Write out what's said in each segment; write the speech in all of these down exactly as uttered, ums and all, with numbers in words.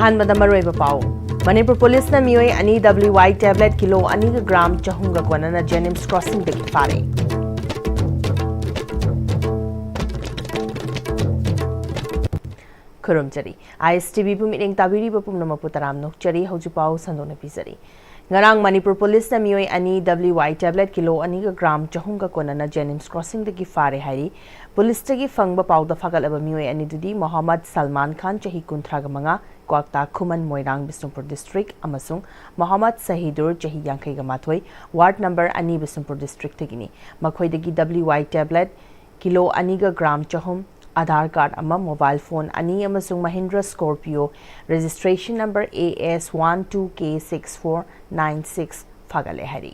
ꯑꯍꯥꯟꯕꯗ ꯃꯔꯨꯑꯣꯏꯕ ꯄꯥꯎ꯫ ꯃꯅꯤꯄꯨꯔ ꯄꯨꯂꯤꯁꯅ ꯃꯤꯑꯣꯏ ꯑꯅꯤ W Y tablet ꯀꯤꯂꯣ ꯑꯅꯤꯒ ꯒ꯭ꯔꯥꯝ ꯆꯍꯨꯝꯒ ꯀꯣꯟꯅꯅ JNIMS crossingꯗꯒꯤ ꯐꯥꯔꯦ꯫ ꯈꯨꯔꯨꯝꯖꯔꯤ꯫ ISTVꯕꯨ ꯃꯤꯠꯌꯦꯡ ꯇꯥꯕꯤꯔꯤꯕ ꯄꯨꯝꯅꯃꯛꯄꯨ ꯇꯔꯥꯝꯅ ꯑꯣꯛꯆꯔꯤ꯫ ꯍꯧꯖꯤꯛ ꯄꯥꯎ ꯁꯟꯗꯣꯛꯅ ꯄꯤꯖꯔꯤ꯫ ꯉꯔꯥꯡ ꯃꯅꯤꯄꯨꯔ ꯄꯨꯂꯤꯁꯅ ꯃꯤꯑꯣꯏ ꯑꯅꯤ W Y tablet ꯀꯤꯂꯣ ꯑꯅꯤꯒ ꯒ꯭ꯔꯥꯝ ꯆꯍꯨꯝꯒ ꯀꯣꯟꯅꯅ JNIMS crossingꯗꯒꯤ ꯐꯥꯔꯦ ꯍꯥꯏꯔꯤ꯫ ꯄꯨꯂꯤꯁꯇꯒꯤ ꯐꯪꯕ ꯄꯥꯎꯗ ꯐꯥꯒꯠꯂꯕ ꯃꯤꯑꯣꯏ ꯑꯅꯤꯗꯨꯗꯤ ꯃꯣꯍꯝꯃꯗ ꯁꯜꯃꯥꯟ ꯈꯥꯟ, ꯆꯍꯤ ꯀꯨꯟꯊ꯭ꯔꯥꯒ ꯃꯉꯥ, ꯀ꯭ꯋꯥꯛꯇꯥ ꯈꯨꯃꯟ, ꯃꯣꯏꯔꯥꯡ, ꯕꯤꯁꯅꯨꯄꯨꯔ district, ꯑꯃꯁꯨꯡ ꯃꯣꯍꯝꯃꯗ ꯁꯍꯤꯗꯨꯔ, ꯆꯍꯤ ꯌꯥꯡꯈꯩꯒ ꯃꯥꯊꯣꯏ, ward number ꯑꯅꯤ, ꯕꯤꯁꯅꯨꯄꯨꯔ districtꯗꯒꯤꯅꯤ꯫ ꯃꯈꯣꯏꯗꯒꯤ W Y tablet ꯀꯤꯂꯣ ꯑꯅꯤꯒ ꯒ꯭ꯔꯥꯝ ꯆꯍꯨꯝ, ꯑꯥꯙꯥꯔ ꯀꯥꯔꯗ ꯑꯃ, ꯃꯣꯕꯥꯏꯜ ꯐꯣꯟ ꯑꯅꯤ ꯑꯃꯁꯨꯡ Mahindra ꯁ꯭ꯀꯣꯔꯄꯤꯌꯣ registration number A S one two K six four nine six ꯐꯥꯒꯠꯂꯦ ꯍꯥꯏꯔꯤ꯫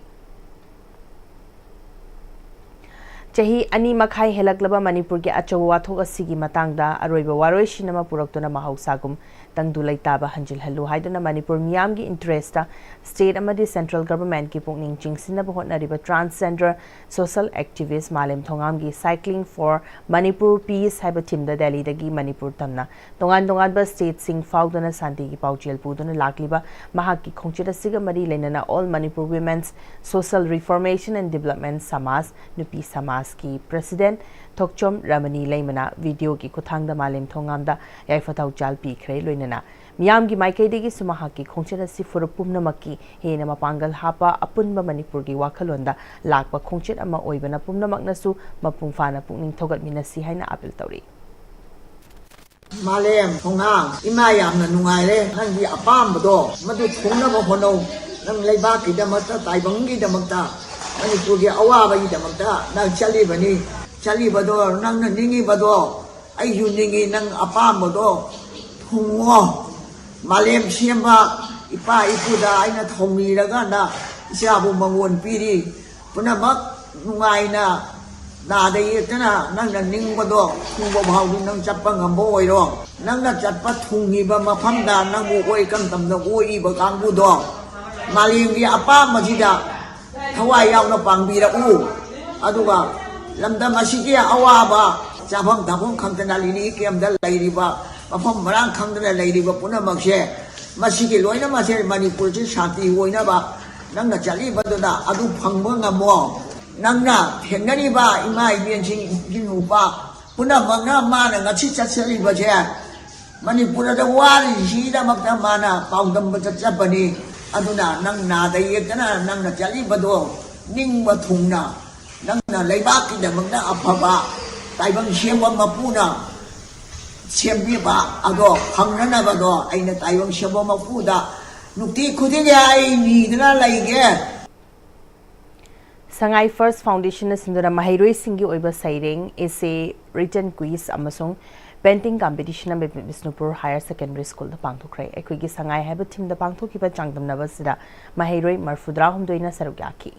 ꯆꯍꯤ ꯑꯅꯤ ꯃꯈꯥꯏ ꯍꯦꯜꯂꯛꯂꯕ ꯃꯅꯤꯄꯨꯔꯒꯤ ꯑꯆꯧꯕ ꯋꯥꯊꯣꯛ ꯑꯁꯤꯒꯤ ꯃꯇꯥꯡꯗ ꯑꯔꯣꯏꯕ ꯋꯥꯔꯣꯏꯁꯤꯟ ꯑꯃ ꯄꯨꯔꯛꯇꯨꯅ ꯃꯍꯧꯁꯥꯒꯨꯝ ꯇꯪꯗꯨ ꯂꯩꯇꯥꯕ ꯍꯟꯖꯤꯜꯍꯜꯂꯨ ꯍꯥꯏꯗꯨꯅ ꯃꯅꯤꯄꯨꯔ ꯃꯤꯌꯥꯝꯒꯤ interestꯇ state ꯑꯃꯗꯤ central governmentꯀꯤ ꯄꯨꯛꯅꯤꯡ ꯆꯤꯡꯁꯤꯟꯅꯕ ꯍꯣꯠꯅꯔꯤꯕ transgender social activist ꯃꯥꯂꯦꯝ ꯊꯣꯉꯥꯝꯒꯤ Cycling for Manipur Peace ꯍꯥꯏꯕ themeꯗ ꯗꯦꯜꯂꯤꯗꯒꯤ ꯃꯅꯤꯄꯨꯔ ꯇꯝꯅ ꯇꯣꯉꯥꯟ ꯇꯣꯉꯥꯟꯕ stateꯁꯤꯡ ꯐꯥꯎꯗꯨꯅ ꯁꯥꯟꯇꯤꯒꯤ ꯄꯥꯎꯖꯦꯜ ꯄꯨꯗꯨꯅ ꯂꯥꯛꯂꯤꯕ ꯃꯍꯥꯛꯀꯤ ꯈꯣꯡꯆꯠ ꯑꯁꯤꯒ ꯃꯔꯤ ꯂꯩꯅꯅ All Manipur Women's Social Reformation and Development ꯁꯃꯥꯖ, ꯅꯨꯄꯤ ꯁꯃꯥꯖꯀꯤ president ꯊꯣꯛꯆꯣꯝ ꯔꯃꯅꯤ ꯂꯩꯃꯅ videoꯒꯤ ꯈꯨꯠꯊꯥꯡꯗ ꯃꯥꯂꯦꯝ ꯊꯣꯉꯥꯝꯗ ꯌꯥꯏꯐ ꯊꯧꯖꯥꯜ ꯄꯤꯈ꯭ꯔꯦ꯫ ꯂꯣꯏꯅꯅ ꯃꯤꯌꯥꯝꯒꯤ ꯃꯥꯏꯀꯩꯗꯒꯤꯁꯨ ꯃꯍꯥꯛꯀꯤ ꯈꯣꯡꯆꯠ ꯑꯁꯤ ꯐꯨꯔꯨꯞ ꯄꯨꯝꯅꯃꯛꯀꯤ ꯍꯦꯟꯅ ꯃꯄꯥꯡꯒꯜ ꯍꯥꯞꯄ, ꯑꯄꯨꯟꯕ ꯃꯅꯤꯄꯨꯔꯒꯤ ꯋꯥꯈꯜꯂꯣꯟꯗ ꯂꯥꯛꯄ ꯈꯣꯡꯆꯠ ꯑꯃ ꯑꯣꯏꯕꯅ ꯄꯨꯝꯅꯃꯛꯅꯁꯨ ꯃꯄꯨꯡ ꯐꯥꯅ ꯄꯨꯛꯅꯤꯡ ꯊꯧꯒꯠꯃꯤꯟꯅꯁꯤ ꯍꯥꯏꯅ appeal ꯇꯧꯔꯤ꯫ ꯃꯥꯂꯦꯝ ꯊꯣꯉꯥꯝ, ꯏꯃꯥ ꯌꯥꯝꯅ ꯅꯨꯡꯉꯥꯏꯔꯦ꯫ ꯅꯪꯒꯤ ꯑꯄꯥꯝꯕꯗꯣ ꯃꯗꯨ ꯊꯨꯡꯅꯕ ꯍꯣꯠꯅꯧ꯫ ꯅꯪ ꯂꯩꯕꯥꯛꯀꯤꯗꯃꯛꯇ, ꯇꯥꯏꯕꯪꯒꯤꯗꯃꯛꯇ, ꯃꯅꯤꯄꯨꯔꯒꯤ ꯑꯋꯥꯕꯒꯤꯗꯃꯛꯇ ꯅꯪ ꯆꯠꯂꯤꯕꯅꯤ꯫ ꯆꯠꯂꯤꯕꯗꯣ, ꯅꯪꯅ ꯅꯤꯡꯉꯤꯕꯗꯣ ꯑꯩꯁꯨ ꯅꯤꯡꯉꯤ, ꯅꯪ ꯑꯄꯥꯝꯕꯗꯣ ꯊꯨꯡꯉꯣ꯫ ꯃꯥꯂꯦꯝ ꯁꯦꯝꯕ ꯏꯄꯥ ꯏꯄꯨꯗ ꯑꯩꯅ ꯊꯧꯅꯤꯔꯀꯥꯟꯗ ꯏꯆꯥꯕꯨ ꯃꯉꯣꯟ ꯄꯤꯔꯤ꯫ ꯄꯨꯝꯅꯃꯛ ꯅꯨꯡꯉꯥꯏꯅ, ꯅꯥꯗ ꯌꯦꯛꯇꯅ ꯅꯪꯅ ꯅꯤꯡꯕꯗꯣ ꯊꯨꯡꯕ ꯐꯥꯎꯗꯤ ꯅꯪ ꯆꯠꯄ ꯉꯝꯕ ꯑꯣꯏꯔꯣ꯫ ꯅꯪꯅ ꯆꯠꯄ ꯊꯨꯡꯉꯤꯕ ꯃꯐꯝꯗ ꯅꯪꯕꯨ ꯑꯣꯏ ꯀꯝꯗꯝꯗ ꯑꯣꯏꯔꯤꯕ ꯀꯥꯡꯕꯨꯗꯣ ꯃꯥꯂꯦꯝꯒꯤ ꯑꯄꯥꯝꯕꯁꯤꯗ ꯊꯋꯥꯏ ꯌꯥꯎꯅ ꯄꯥꯡꯕꯤꯔꯛꯎ꯫ ꯑꯗꯨꯒ ꯂꯝꯗꯝ ꯑꯁꯤꯒꯤ ꯑꯋꯥꯕ, ꯆꯥꯐꯝ ꯊꯛꯐꯝ ꯈꯪꯗꯅ relief campꯇ ꯂꯩꯔꯤꯕ ꯃꯐꯝ ꯃꯔꯥꯡ ꯈꯪꯗꯅ ꯂꯩꯔꯤꯕ ꯄꯨꯝꯅꯃꯛꯁꯦ, ꯃꯁꯤꯒꯤ ꯂꯣꯏꯅꯃꯛꯁꯦ ꯃꯅꯤꯄꯨꯔꯁꯤ ꯁꯥꯟꯇꯤ ꯑꯣꯏꯅꯕ ꯅꯪꯅ ꯆꯠꯂꯤꯕꯗꯨꯅ ꯑꯗꯨ ꯐꯪꯕ ꯉꯝꯃꯣ꯫ ꯅꯪꯅ ꯊꯦꯡꯅꯔꯤꯕ ꯏꯃꯥ ꯏꯕꯦꯟꯁꯤꯡ, ꯏꯆꯤꯟ ꯅꯨꯄꯥ ꯄꯨꯝꯅꯃꯛꯅ ꯃꯥꯅ ꯉꯁꯤ ꯆꯠꯆꯔꯤꯕꯁꯦ ꯃꯅꯤꯄꯨꯔꯗ ꯋꯥꯔꯤꯁꯤꯒꯤꯗꯃꯛꯇ ꯃꯥꯅ ꯄꯥꯎꯗꯝꯕ ꯆꯠꯆꯕꯅꯤ꯫ ꯑꯗꯨꯅ ꯅꯪ ꯅꯥꯗ ꯌꯦꯛꯇꯅ ꯅꯪꯅ ꯆꯠꯂꯤꯕꯗꯣ ꯅꯤꯡꯕ ꯊꯨꯡꯅ, ꯅꯪꯅ ꯂꯩꯕꯥꯛꯀꯤꯗꯃꯛꯇ ꯑꯐꯕ ꯇꯥꯏꯕꯪ ꯁꯦꯝꯕ ꯃꯄꯨꯅ ꯁꯦꯝꯕꯤꯕ ꯑꯗꯣ ꯐꯪꯅꯅꯕꯗꯣ ꯑꯩꯅ ꯇꯥꯏꯕꯪ ꯁꯦꯝꯕ ꯃꯄꯨꯗ ꯅꯨꯡꯇꯤ ꯈꯨꯗꯤꯡꯒꯤ ꯑꯩ ꯅꯤꯗꯨꯅ ꯂꯩꯒꯦ꯫ ꯁꯉꯥꯏ First Foundationꯅ ꯁꯤꯟꯗꯨꯅ ꯃꯍꯩꯔꯣꯏꯁꯤꯡꯒꯤ ꯑꯣꯏꯕ ꯁꯩꯔꯦꯡ, essay, written quiz ꯑꯃꯁꯨꯡ painting competition ꯑꯃ ꯕꯤꯁꯅꯨꯄꯨꯔ Higher Secondary Schoolꯗ ꯄꯥꯡꯊꯣꯛꯈ꯭ꯔꯦ꯫ ꯑꯩꯈꯣꯏꯒꯤ ꯁꯉꯥꯏ ꯍꯥꯏꯕ themeꯗ ꯄꯥꯡꯊꯣꯛꯈꯤꯕ ꯆꯥꯡꯗꯝꯅꯕ ꯑꯁꯤꯗ ꯃꯍꯩꯔꯣꯏ ꯃꯔꯐꯨꯇꯔꯥꯍꯨꯝꯗꯣꯏꯅ ꯁꯔꯨꯛ ꯌꯥꯈꯤ꯫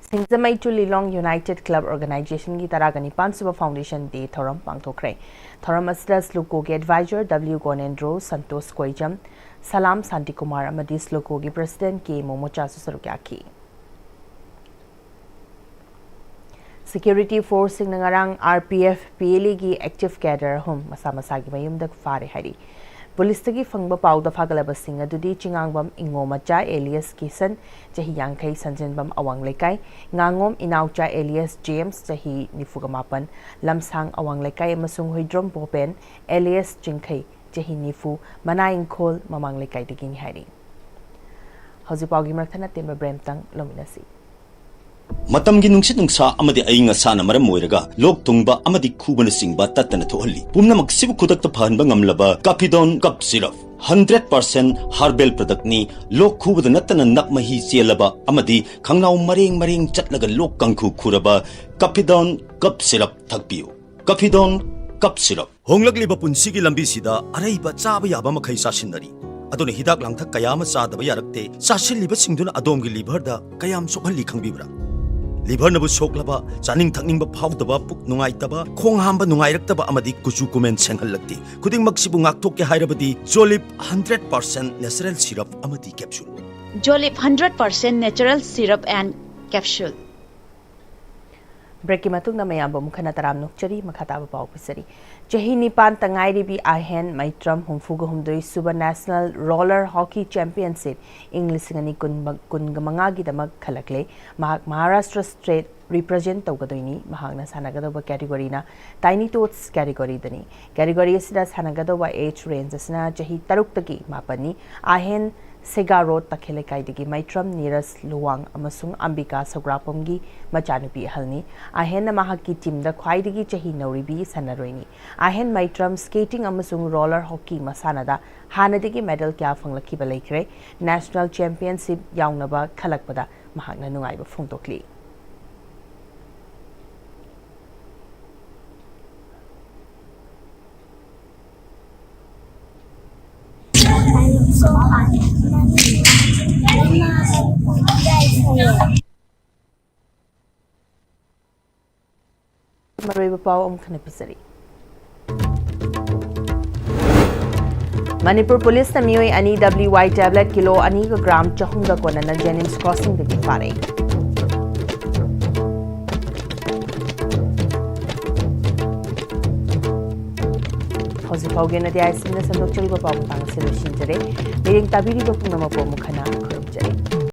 ꯁꯤꯡꯖꯃꯩ ꯇꯨ ꯂꯤꯂꯣꯡ United Club Organizationꯒꯤ ꯇꯔꯥꯒ ꯅꯤꯄꯥꯟ ꯁꯨꯕ Foundation Day ꯊꯧꯔꯝ ꯄꯥꯡꯊꯣꯛꯈ꯭ꯔꯦ꯫ ꯊꯧꯔꯝ ꯑꯁꯤꯗ SLUCOꯒꯤ Advisor W ꯒꯣꯅꯦꯟꯗ꯭ꯔꯣ, ꯁꯟꯇꯣꯁ ꯀꯣꯏꯖꯝ, ꯁꯂꯥꯝ ꯁꯥꯟꯇꯤꯀꯨꯃꯥꯔ ꯑꯃꯗꯤ SLUCOꯒꯤ President ꯀꯦ ꯃꯣꯃꯣꯆꯥꯁꯨ ꯁꯔꯨꯛ ꯌꯥꯈꯤ꯫ Security Forceꯁꯤꯡꯅ ꯉꯔꯥꯡ RPF PLAꯒꯤ active cadre ꯑꯍꯨꯝ ꯃꯁꯥ ꯃꯁꯥꯒꯤ ꯃꯌꯨꯝꯗ ꯐꯥꯔꯦ ꯍꯥꯏꯔꯤ꯫ ꯄꯨꯂꯤꯁꯇꯒꯤ ꯐꯪꯕ ꯄꯥꯎꯗ ꯐꯥꯒꯠꯂꯕꯁꯤꯡ ꯑꯗꯨꯗꯤ ꯆꯤꯉꯥꯡꯕꯝ ꯏꯉꯣꯃꯆꯥ alias ꯀꯤꯁꯟ, ꯆꯍꯤ ꯌꯥꯡꯈꯩ, ꯁꯟꯖꯦꯟꯕꯝ ꯑꯋꯥꯡ ꯂꯩꯀꯥꯏ, ꯉꯥꯉꯣꯝ ꯏꯅꯥꯎꯆꯥ alias ꯖꯦꯝꯁ, ꯆꯍꯤ ꯅꯤꯐꯨꯒ ꯃꯥꯄꯟ, ꯂꯝꯁꯥꯡ ꯑꯋꯥꯡ ꯂꯩꯀꯥꯏ, ꯑꯃꯁꯨꯡ ꯍꯨꯏꯗ꯭ꯔꯣꯝ ꯕꯣꯄꯦꯟ alias ꯆꯤꯡꯈꯩ, ꯆꯍꯤ ꯅꯤꯐꯨ, ꯃꯅꯥ ꯏꯪꯈꯣꯜ ꯃꯃꯥꯡ ꯂꯩꯀꯥꯏꯗꯒꯤꯅꯤ ꯍꯥꯏꯔꯤ꯫ ꯍꯧꯖꯤꯛ ꯄꯥꯎꯒꯤ ꯃꯔꯛ ꯊꯠꯅ ꯇꯦꯟꯕ break ꯑꯃꯇꯪ ꯂꯧꯃꯤꯟꯅꯁꯤ꯫ ꯃꯇꯝꯒꯤ ꯅꯨꯡꯁꯤꯠ ꯅꯨꯡꯁꯥ ꯑꯃꯗꯤ ꯑꯏꯪ ꯑꯁꯥꯅ ꯃꯔꯝ ꯑꯣꯏꯔꯒ ꯂꯣꯛ ꯊꯨꯡꯕ ꯑꯃꯗꯤ ꯈꯨꯕꯅꯆꯤꯡꯕ ꯇꯠꯇꯅ ꯊꯣꯛꯍꯜꯂꯤ꯫ ꯄꯨꯝꯅꯃꯛꯁꯤꯕꯨ ꯈꯨꯗꯛꯇ ꯐꯍꯟꯕ ꯉꯝꯂꯕ Caphidone Cough Syrup, hundred percent herbal productꯅꯤ꯫ ꯂꯣꯛ ꯈꯨꯕꯗ ꯅꯠꯇꯅ ꯅꯞ ꯃꯍꯤ ꯆꯦꯜꯂꯕ ꯑꯃꯗꯤ ꯈꯪꯅꯥꯎ ꯃꯔꯦꯡ ꯃꯔꯦꯡ ꯆꯠꯂꯒ ꯂꯣꯛ ꯀꯥꯡꯈꯨ ꯈꯨꯔꯕ Caphidone Cough Syrup ꯊꯛꯄꯤꯌꯨ꯫ Caphidone Cough Syrup꯫ ꯍꯣꯡꯂꯛꯂꯤꯕ ꯄꯨꯟꯁꯤꯒꯤ ꯂꯝꯕꯤꯁꯤꯗ ꯑꯔꯩꯕ ꯆꯥꯕ ꯌꯥꯕ ꯃꯈꯩ ꯆꯥꯁꯤꯟꯅꯔꯤ꯫ ꯑꯗꯨꯅ ꯍꯤꯗꯥꯛ ꯂꯥꯡꯊꯛ ꯀꯌꯥ ꯑꯃ ꯆꯥꯗꯕ ꯌꯥꯔꯛꯇꯦ꯫ ꯆꯥꯁꯤꯜꯂꯤꯕꯁꯤꯡꯗꯨꯅ ꯑꯗꯣꯝꯒꯤ liverꯗ ꯀꯌꯥꯝ ꯁꯣꯛꯍꯜꯂꯤ ꯈꯪꯕꯤꯕ꯭ꯔꯥ? ꯂꯤꯚꯔꯅꯕꯨ ꯁꯣꯛꯂꯕ, ꯆꯥꯅꯤꯡ ꯊꯛꯅꯤꯡꯕ ꯐꯥꯎꯗꯕ, ꯄꯨꯛ ꯅꯨꯡꯉꯥꯏꯇꯕ, ꯈꯣꯡ ꯍꯥꯝꯕ ꯅꯨꯡꯉꯥꯏꯔꯛꯇꯕ ꯑꯃꯗꯤ ꯀꯨꯆꯨ ꯀꯨꯃꯦꯟ ꯁꯦꯡꯍꯜꯂꯛꯇꯦ꯫ ꯈꯨꯗꯤꯡꯃꯛꯁꯤꯕꯨ ꯉꯥꯛꯊꯣꯛꯀꯦ ꯍꯥꯏꯔꯕꯗꯤ ꯖꯣꯂꯤꯞ ꯍꯟꯗ꯭ꯔꯦꯠ ꯄꯥꯔꯁꯦꯟ ꯅꯦꯆꯔꯦꯜ ꯁꯤꯔꯞ ꯑꯃꯗꯤ capsule. Jolip hundred percent natural syrup and capsule. ꯕ꯭ꯔꯦꯛꯀꯤ ꯃꯇꯨꯡꯗ ꯃꯌꯥꯝꯕꯨ ꯑꯃꯨꯛ ꯍꯟꯅ ꯇꯔꯥꯝ ꯅꯣꯛꯆꯔꯤ꯫ ꯃꯈꯥ ꯇꯥꯕ ꯄꯥꯎ ꯄꯤꯖꯔꯤ꯫ ꯆꯍꯤ ꯅꯤꯄꯥꯟꯇ ꯉꯥꯏꯔꯤꯕꯤ ꯑꯥꯍꯦꯟ ꯃꯩꯇ꯭ꯔꯝ ꯍꯨꯝꯐꯨꯒ ꯍꯨꯝꯗꯣꯏ ꯁꯨꯕ ꯅꯦꯁꯅꯦꯜ ꯔꯣꯂꯔ ꯍꯣꯀꯤ ꯆꯦꯝꯄꯤꯌꯟꯁꯤꯞ ꯏꯪ ꯂꯤꯁꯤꯡ ꯑꯅꯤ ꯀꯨꯟ, ꯀꯨꯟꯒ ꯃꯉꯥꯒꯤꯗꯃꯛ ꯈꯜꯂꯛꯂꯦ꯫ ꯃꯍꯥꯛ ꯃꯍꯥꯔꯥꯁꯇ꯭ꯔ ꯁ꯭ꯇꯦꯠ ꯔꯤꯄ꯭ꯔꯖꯦꯟ ꯇꯧꯒꯗꯣꯏꯅꯤ꯫ ꯃꯍꯥꯛꯅ ꯁꯥꯟꯅꯒꯗꯧꯕ ꯀꯦꯇꯦꯒꯣꯔꯤꯅ ꯇꯥꯏꯅꯤ ꯇꯣꯠꯁ ꯀꯦꯇꯦꯒꯣꯔꯤꯗꯅꯤ꯫ ꯀꯦꯇꯦꯒꯣꯔꯤ ꯑꯁꯤꯗ ꯁꯥꯟꯅꯒꯗꯧꯕ ꯑꯦꯖ ꯔꯦꯟꯖ ꯑꯁꯤꯅ ꯆꯍꯤ ꯇꯔꯨꯛꯇꯒꯤ ꯃꯥꯄꯟꯅꯤ꯫ ꯑꯥꯍꯦꯟ ꯁꯦꯒꯥꯔꯣ ꯇꯈꯦꯜ ꯂꯩꯀꯥꯏꯗꯒꯤ ꯃꯩꯇ꯭ꯔꯝ ꯅꯤꯔꯖ ꯂꯨꯋꯥꯡ ꯑꯃꯁꯨꯡ ꯑꯝꯕꯤꯀꯥ ꯁꯧꯒ꯭ꯔꯥꯛꯄꯝꯒꯤ ꯃꯆꯥꯅꯨꯄꯤ ꯑꯍꯜꯅꯤ꯫ ꯑꯥꯍꯦꯟꯅ ꯃꯍꯥꯛꯀꯤ ꯇꯤꯝꯗ ꯈ꯭ꯋꯥꯏꯗꯒꯤ ꯆꯍꯤ ꯅꯧꯔꯤꯕꯤ ꯁꯥꯟꯅꯔꯣꯏꯅꯤ꯫ ꯑꯥꯍꯦꯟ ꯃꯩꯇ꯭ꯔꯝ ꯁ꯭ꯀꯦꯇꯤꯡ ꯑꯃꯁꯨꯡ ꯔꯣꯂꯔ ꯍꯣꯀꯤ ꯃꯁꯥꯟꯅꯗ ꯍꯥꯟꯅꯗꯒꯤ ꯃꯦꯗꯜ ꯀꯌꯥ ꯐꯪꯂꯛꯈꯤꯕ ꯂꯩꯈ꯭ꯔꯦ꯫ ꯅꯦꯁꯅꯦꯜ ꯆꯦꯝꯄꯤꯌꯟꯁꯤꯞ ꯌꯥꯎꯅꯕ ꯈꯜꯂꯛꯄꯗ ꯃꯍꯥꯛꯅ ꯅꯨꯡꯉꯥꯏꯕ ꯐꯣꯡꯗꯣꯛꯂꯤ꯫ ꯃꯔꯨꯑꯣꯏꯕ ꯄꯥꯎ ꯑꯃꯨꯛ ꯍꯟꯅ ꯄꯤꯖꯔꯤ꯫ ꯃꯅꯤꯄꯨꯔ ꯄꯨꯂꯤꯁꯅ ꯃꯤꯑꯣꯏ ꯑꯅꯤ ꯗꯕ꯭ꯂꯤꯌꯨ ꯋꯥꯏ ꯇꯦꯕ꯭ꯂꯦꯠ ꯀꯤꯂꯣ ꯑꯅꯤꯒ ꯒ꯭ꯔꯥꯝ ꯆꯍꯨꯝꯒ ꯀꯣꯟꯅꯅ ꯖꯦꯅꯤꯝꯁ ꯀ꯭ꯔꯣꯁꯤꯡꯗꯒꯤ ꯐꯥꯔꯦ꯫ ꯍꯧꯖꯤꯛ ꯐꯥꯎꯒꯤ ꯑꯣꯏꯅꯗꯤ ꯑꯥꯏ ꯑꯦꯁ ꯑꯦꯝꯅ ꯁꯟꯗꯣꯛꯆꯔꯤꯕ ꯄꯥꯎ ꯃꯇꯥꯡ ꯑꯁꯤ ꯂꯣꯏꯁꯤꯟꯖꯔꯦ꯫ ꯃꯤꯠꯌꯦꯡ ꯇꯥꯕꯤꯔꯤꯕ ꯄꯨꯝꯅꯃꯛꯄꯨ ꯑꯃꯨꯛ ꯍꯟꯅ